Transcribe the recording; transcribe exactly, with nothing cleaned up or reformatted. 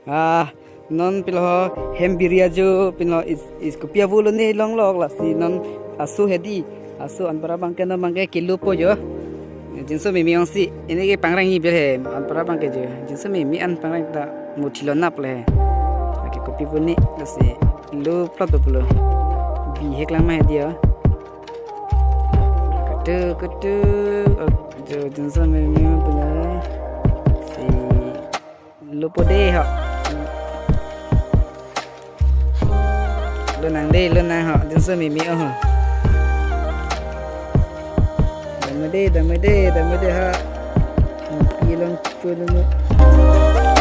Ah, non pilo hem biri ajo pilo is, is kopi avo lone longlok lasi non aso hedi, aso anpar abangke non abangke kilu po jo. Jinso mimi ongsi, ini ke pangrang ni bel he, anpar abangke jo. Jinso mimi an pangrang ta muthi lonap le. Lake kopi avo ne, lasi lu plot pulo. Bihek lang ma hedi o. Kutu, kutu. Oh, jo, jinso mimi punya. Si lupo de ho. Lonang de, lonang ho. Jinso mimi o ho. Dam de, dam de, dam de ho. Pilong, pilong.